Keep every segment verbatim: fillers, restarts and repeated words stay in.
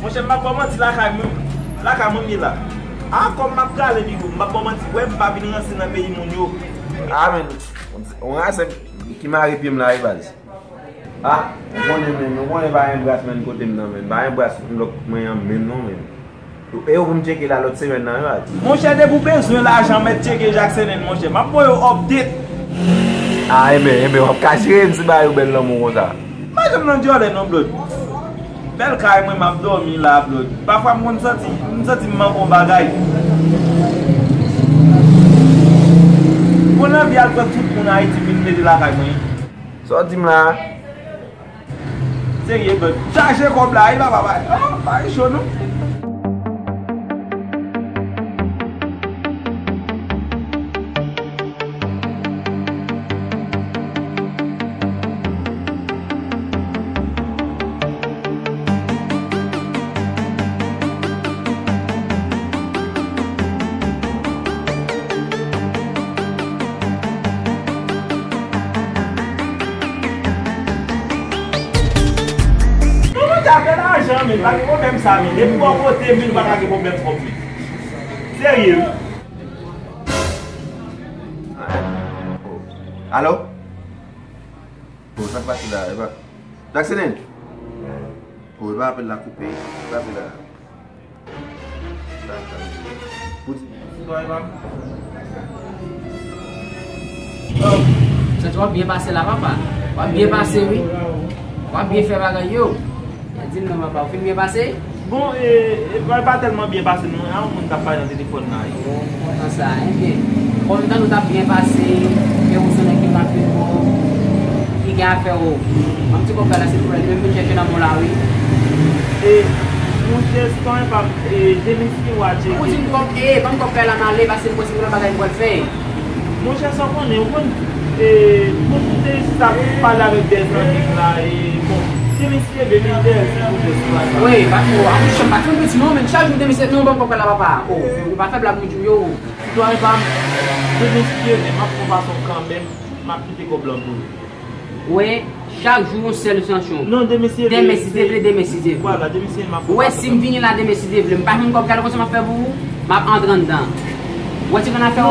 Monchè, m p ap ba w manti, lakay mwen, lakay mwen m ye la. A, kòm m ap prale, bigo, m p ap ba w manti, wè, m pa vin ranse nan peyi moun yo. A, men, yon rasen ki mare pye m la, wi, baz. A, ou konnen, men, ou konnen pa gen bras menm kote m nan, men. Pa gen bras lòt mwen an menm, non, men. E yo pou m tcheke la lòt semèn nan, wi, baz. Monchè, depi w bezwen lajan, mèt tcheke Jackson, monchè. M ap voye w update. A, enben, enben, w ap ka jere m si ba yo bèl lanmou konsa. Pa janm nan dyòlè non, Blod. Bèl kay mwen, m ap dòmi la, Blod. Pafwa, m konn santi, m santi m manke yon bagay. Mwen anvi al pran tout moun Ayiti vin mete lakay mwen. Sa w di m la? Serye, Blod. Chaje kòb la, wi, papa, pa, pa cho, non. Non, mwen ta fè lajan, men pa gen pwoblèm sa, men depi bò kote, men nou pa ka gen pwoblèm kòb, men. Serye, wi. Alo? O, sa k pase la, e pa. Jackson? O, e pa apèl la koupe, e pa apèl la. Pou di, pou di, w ap byen pase la, papa. W ap byen pase, wi. W ap byen fè bagay yo. Di m non, papa, ou fin byen pase? Bon, e, e, pa, pa tèlman byen pase non, a yon moun k ap pale nan telefòn la, wi. Bon, kontan sa, enben. Kòm tan nou t ap byen pase, e ou se nèg ki pa pi bon, ki gen afè ou. Ban m ti kòb la, silvouplè, li menm vin chèche nan men w la, wi. E, monchè, se pa yon pa, e, de mesye w a tcheke. Ou di m kòb, e, ban m kòb la, m ale, paske m pral se yon lòt bagay m pral fè. Monchè, sa w konnen, ou konn, e, pou nou te sa pale avèk de zanmi m la, e, bon, se mesye vle m enterese pou jès la. Wi, pa twò, a, monchè, m pa twò piti non, men chak jou de mesye, non, ban m kòb la, papa. O, yo pa fè blag, moun di w yo. Sitwayen pa m, de mesye vle, m ap fè yon fason kanmenm, m ap kite kòb lan pou ou. Wi. Chak jou yon sèl sanksyon. Non, demen si Dye vle. Demen si Dye vle, demen si Dye vle. Vwala, demen si Dye vle, m ap fè yon fason. Ou wè, si m vini la demen si Dye vle, m pa jwenn kòb, gade konsa m ap fè pou ou, m ap antre anndan. Ou wè ti grenn afè w, w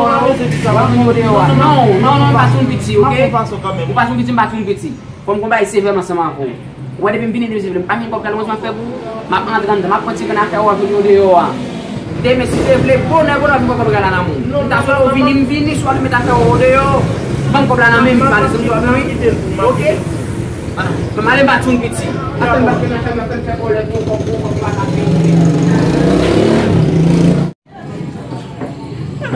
ap vini deyò a. Non, non, non, m pa sou piti, oke? M ap fè yon fason kanmenm. Ou pa sou piti, m pa sou piti. Fò m konn bagay sevè m ansanm avè w. Ou wè depi m vini demen si Dye vle, m pa jwenn kòb, gade konsa m ap fè pou ou, m ap antre anndan, m ap pran ti grenn afè w, w ap vini deyò a. Demen si Dye vle, bonè, bonè, w ap jwenn kòb la nan men w. M ta swete w vini, m vini, si w al met afè w deyò, ban m kòb la nan men m, m ale, se m ki w ap jwenn. Oke? Ban m ale, m pa tchoun piti. Afè m pa tchoun, afè m, afè m fè kòlèt pou kòb, pou kòb, m pa ka fini.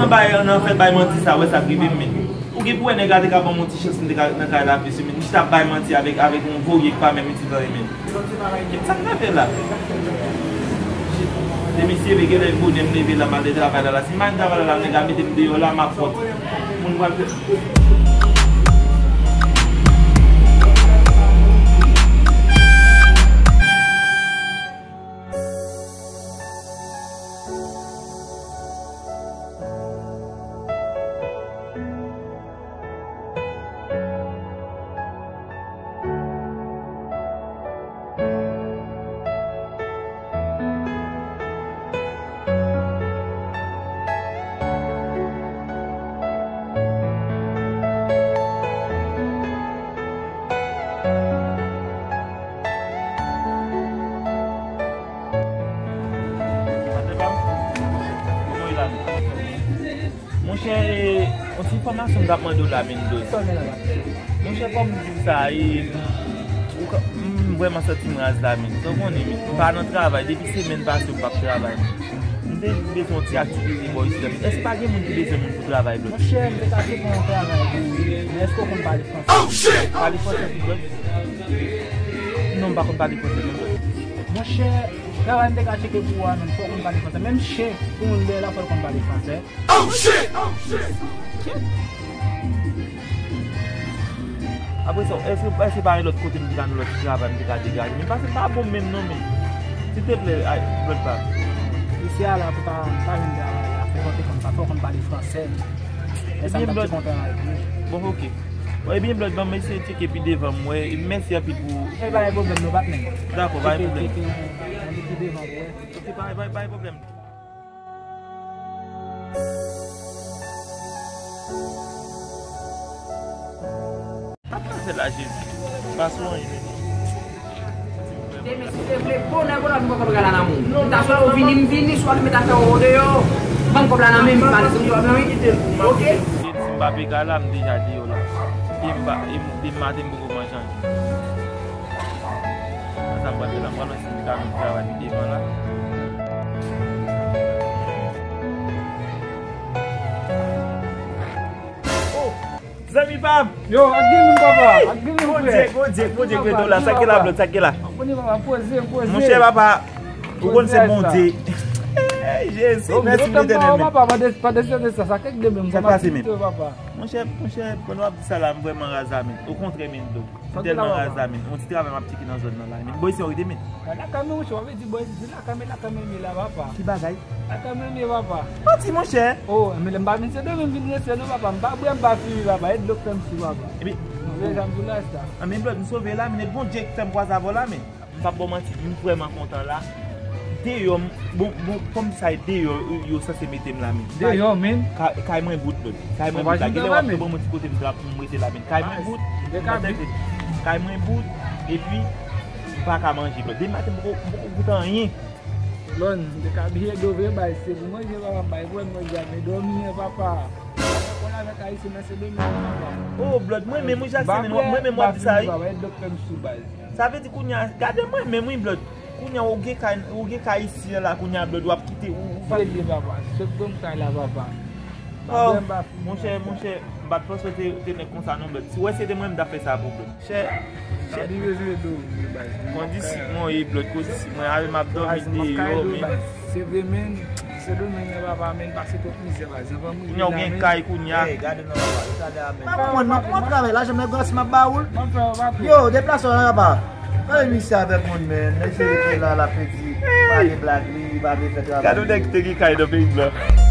Nan bay, nan fè bay manti sa, wè sa k rive m, men. Ou gen pou wè nèg la te ka ban m yon ti chans, m te ka nan kay la plis, men. M chita ap bay manti avèk, avèk yon vorye k pa menm itil anyen, men. Sa k ta fè la? Shit. Demen si Dye vle, genlè bonè m leve la, m al travay la, la. Si m pa al travay la, la, nèg la mete m deyò la, m ap wont. Moun pral fè. Monchè, e, yon ti enfòmasyon m t ap mande w la, men, Blod. Monchè, fò m di w sa, e, ou ka, m vrèman santi m raz la, men. Sa w konnen, men, m pa nan travay, depi semèn pase, m p ap travay. M te bezwen yon ti aktivite bò isit la, men. Èske pa gen moun ki bezwen moun pou travay, Blod? Monchè, m te ka chèche yon travay pou ou, wi. Men èske w konn pale fransè? Pale fransè tou, Blod? Non, m pa konn pale fransè, non, Blod. Monchè, travay m te ka tcheke pou ou a, menm fò w konn pale fransè. Menm chen pou moun deyò la, fò l konn pale fransè. Oh shit! Oh shit! Shit! Apre sa, èske, èske pa gen lòt kote m te ka nan lòt ti travay m te ka degaje? Men pase m pa bon menm non, men. Silteplè, ay, Blod pa. Isi a la, pou ta, ta jwenn travay la, fò w te konn, fò w konn pale fransè. Lè sa m t ap di kontan avèk ou. Bon, oke. Ebyen, Blood, ban m eseye tcheke pi devan m wè. Mèsi anpil pou... E pa gen pwoblèm non, patnè. Dakò, pa gen pwoblèm. Tcheke, tcheke, tcheke pi devan pou wè. Ok, pa, pa, pa gen pwoblèm. Sa k pase la, Jezi? Pa sou anyen. Demen, si w te vle, bonè, bonè, m poko pral la nan moun. M ta swete w vini, m vini, swa nou met afè w deyò. Ban m kòb la nan men m, m pale sou kòb nan men m. Ok? Si m pa pega la, m deja deyò la. E m pa, e m, e maten m poko manje anyen. Sa m pral fè la, m pral wè si m ka jwenn travay pi devan la. Oh! Zanmi pa m! Yo, ak ginen papa, ak ginen frè. Bondye, Bondye, Bondye, gade w la, sa k gen la, Blood, sa k gen la. Bondye papa, poze, poze. Monchè papa, ou konn se Bondye. Jezi, mèsi pou Letènèl, men. Papa, pa de, pa de, de sa, sa k gen menm. Sa pase menm. Papa. Monchè, monchè, pandan w ap di sa la, m vrèman raz la, men. Okontrè, men, Blood. M tèlman raz la, men. Yon ti travay m ap tcheke nan zòn nan la, men. Bò isi w rete, men. Lakay mwen, monchè, w ap di bò isi, lakay mwen, lakay mwen, men la, papa. Ki bagay? Lakay mwen, men, papa. Manti, monchè. Oh, men lè m pa vin Sendomeng vin rete non, papa. M pa bwè, m pa fimen, papa. E dlo k fè m sou, papa. Ebyen, m deja m sou laj la. Anben, Blood, m sove la, men. Bondye k fè m kwaze avè w la, men. M p ap ba w manti, m vrèman kontan la. Deyò, m, bon, bon, kòm sa e deyò, yo, yo sanse mete m la, men. Deyò, men. Kay, kay mwen bout, Blood. Kay mwen bout la. Genlè w ap ban mwen ti kote m trap pou m rete la, men. Kay mwen bout. Kay mwen bout, epi m pa ka manje, Blood. Depi maten, m poko, m poko goute anyen. Lòn, m te ka byen dove bay, se pou manje papa m bay pou mwen manje a, men dòmi an papa. Konn avèk Ayisyen nan se dòmi an papa. Oh, Blood, mwen menm wi, Jackson, mwen menm w ap di sa wi. Papa, e dlo k fè m sou baz. Sa vle di kounye a, gade mwen menm wi, Blood. Kounye a, ou gen kay, ou gen kay isi a la, kounye a, Blood, w ap kite, ou, ou pa... Serye, papa. Sot bon kay la, papa. Oh, monchè, monchè, m pa t panse w te, te nèg konsa non, Blood. Si w wè se te mwen, m t ap fè sa pou Blood. Chè, chè. Kondisip mwen ye, Blood, kondisip mwen. Avè m ap dòmi deyò, men. Se vre, men. Se vre, men, papa, men, pase twòp mizè, papa. Kounye a w gen kay, kounye a. Ey, gade non, papa. Gade a, men. Pa konprann non, kòman travay la, janm nan gras m ap ba ou l. Yo, deplase w la, papa. Gade misye avèk moun, men. Nèg se rete la, l ap pedi, pale blag li, li pa vle fè travay. Gade yon nèg ki te gen kay nan peyi blan.